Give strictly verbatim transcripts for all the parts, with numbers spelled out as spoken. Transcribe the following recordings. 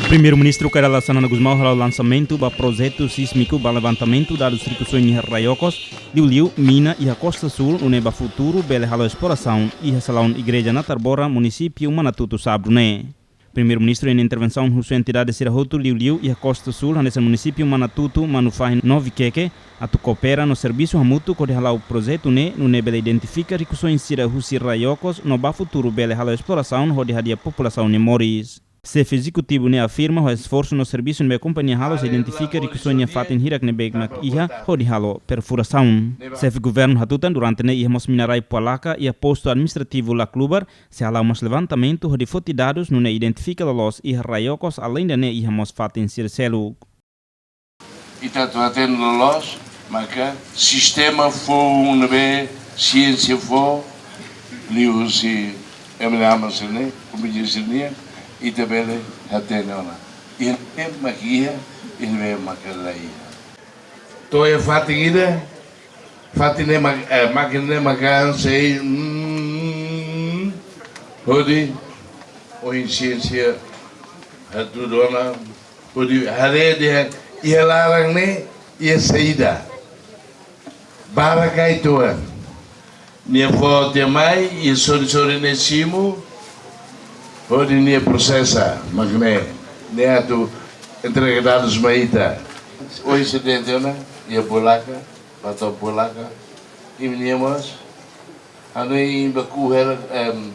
Primeiru-Ministru Kay Rala Xanana Gusmão hala'o lansamentu ba projetu sísmiku ba levantamentu dadus rikusoin iha rai okos, liuliu mina iha Kosta Súl, nune'e ba futuru bele halo esplorasaun iha salaun igreja Natarbora, munisípiu Manatuto, sábadu ne'e. Primeiru-Ministru iha nia intervensaun husu entidade sira hotu liuliu iha Kosta Súl, hanesan munisípiu Manatuto, Manufahi no Viqueque, atu koopera no servisu hamutuk hodi hala'o projetu ne'e, nune'e bele identifika rikusoin sira husi rai okos no ba futuru bele halo esplorasaun hodi hadi'a populasaun nia moris. Xefe ezekutivu ne'e afirma ho esforsu no servisu ne'ebé kompañia halo sei identifika rikusoin iha fatin hirak ne'ebé mak iha hodi halo perfurasaun. Xefe governu hatutan durante ne'e iha mós mina rai Pualaka iha postu administrativu Laclubar sei hala'o mós levantamentu hodi foti dadus nune'e identifika loloos iha rai okos, aleinde ne'e iha mós fatin sira seluk. Ita atu hatene loloos maka sistema foun ne'ebé siénsia fó liuhusi M N A mós ne'e, kompañia sira-nian, ita bele hatene ona. Iha ne'ebé mak iha, iha ne'ebé mak la iha. To'o iha fatin ida, fatin ne'e mak, eh, mákina ne'e mak sei, mm, hodi ohin siénsia hatudu ona, hodi haree dehan iha laran ne'e iha saida. Barak ka uitoan. Nia fó tiha mai, iha sorin-sorin nia simu, hodi nia prosesa, mak ne'e, nia atu entrega dadus mai ita. Ohin sei dehan tiha ona, iha Pualaka, ba to'o Pualaka, imi-nia mós, anu imi baku hela, em,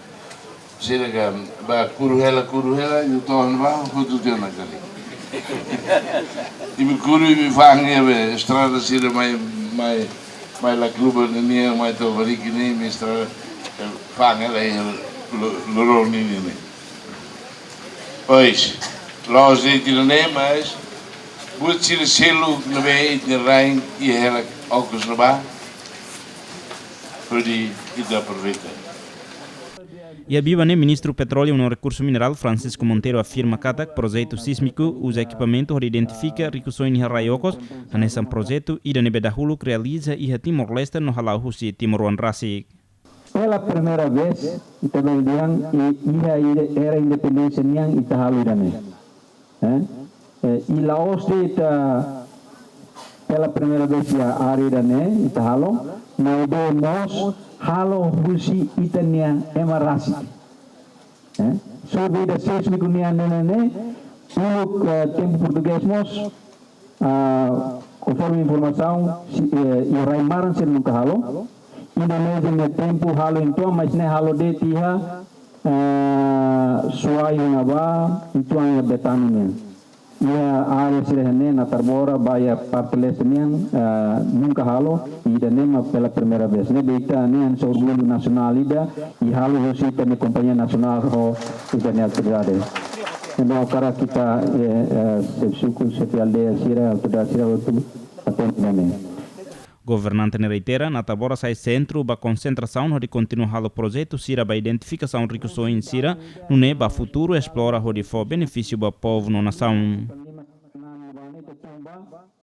sira ka, ba kuru hela, kuru hela, yu to'o ba, hotu tiha ona karik. Imi kuru, imi fa'an iha be, estrada sira mai, mai, mai Laclubar nian, mai to'o Bariki nian, imi estrada, eh, fa'an hela iha lo-, loron nian ne'e. Pois, loos de'it ida-ne'e, mas, buat sira seluk ne'ebé ita-nia rain iha hela okos ne'ebá, hodi ita aproveita. Iha biban ne'e Ministru Petróleu no Rekursu Minerál Francisco Monteiro afirma katak projetu sísmiku uza ekipamentu hodi identifika rikusoin iha rai okos, hanesan projetu ida ne'ebé dahuluk realiza iha Timor-Leste no hala'o husi timoroan rasik. Pela primeira vez, ita bele dehan, i-, iha ida era independénsia nian ita halo ida-ne'e. Eh? Eh, i la'ós de'it ita pela primeira vez iha área ida-ne'e ita halo, maibé mós halo husi ita-nia ema rasik. Eh? Sobre ida sísmiku nian ne'e, ne'e, uluk, eh, tempu portugés mós, ah, konforme informasaun, si-, eh, iha rai maran sira nunka halo. Indonézia nia tempu halo uitoan, mas ne'e halo de'it iha, eh, Suai ne'ebá, uitoan iha Betani nian. Iha área sira ne'e, Natarbora, ba iha parte leste nian, eh, nunka halo, ida-ne'e mak pela primeira vez. Ne'ebé ita-nia hanesan orgullu nasionál ida, i halo husi ita-nia kompañia nasionál ho ita-nia autoridade. Entaun, agora ita, eh, eh, xefe suku, xefe aldeia sira, autoridade sira, hotu atende ne'e. Governante ne'e reitera, Natarbora sai sentru ba konsentrasaun hodi kontinua halo projetu sira ba identifikasaun rikusoin sira, nune'e ba futuru esplora hodi fó benefísiu ba povu no nasaun.